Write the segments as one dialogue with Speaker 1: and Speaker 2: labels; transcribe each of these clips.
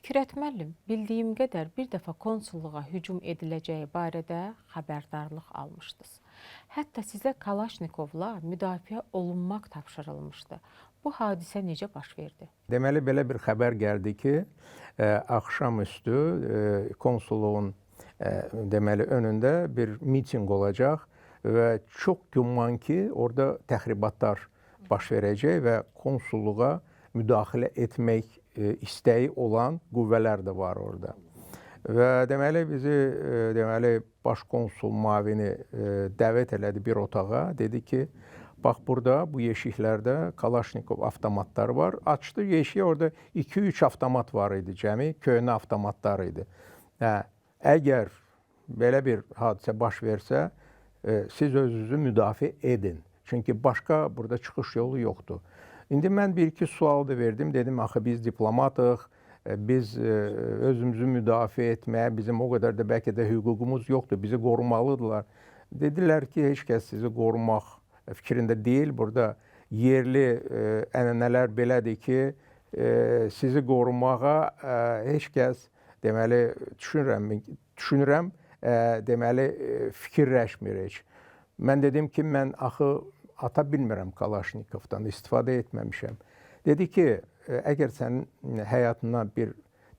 Speaker 1: Fikrət müəllim, bildiyim qədər bir dəfə konsulluğa hücum ediləcəyi barədə xəbərdarlıq almışdınız. Hətta sizə Kalaşnikovla müdafiə olunmaq tapşırılmışdı. Bu hadisə necə baş verdi?
Speaker 2: Deməli belə bir xəbər gəldi ki, axşamüstü konsulluğun deməli önündə bir mitinq olacaq və çox güman ki, orada təxribatlar baş verəcək və konsulluğa müdaxilə etmək istəyi olan qüvvələr də var orada. Və deməli bizi deməli baş konsul müavini dəvət elədi bir otağa. Dedi ki, bax burada bu yeşiklərdə Kalaşnikov avtomatları var. Açdı yeşiyi, orada 2-3 avtomat var idi cəmi, köhnə avtomatlar idi. Hə, əgər belə bir hadisə baş versə, siz özünüzü müdafiə edin. Çünki başqa burada çıxış yolu yoxdur. İndi mən bir-iki sual da verdim. Dedim, axı biz diplomatıq, biz özümüzü müdafiə etməyə bizim o qədər də bəlkə də hüququmuz yoxdur, bizi qorumalıdırlar. Dedilər ki, heç kəs sizi qorumaq fikrində deyil. Burada yerli ənənələr belədir ki, sizi qorumağa heç kəs deməli düşünürəm, deməli fikirləşmir heç. Mən dedim ki, mən axı ata bilmirəm Kalaşnikovdan, istifadə etməmişəm. Dedi ki, əgər sənin həyatına bir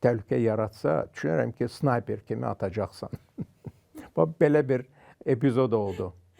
Speaker 2: təhlükə yaratsa, düşünürəm ki, snayper kimi atacaqsan. Bax belə bir epizod oldu.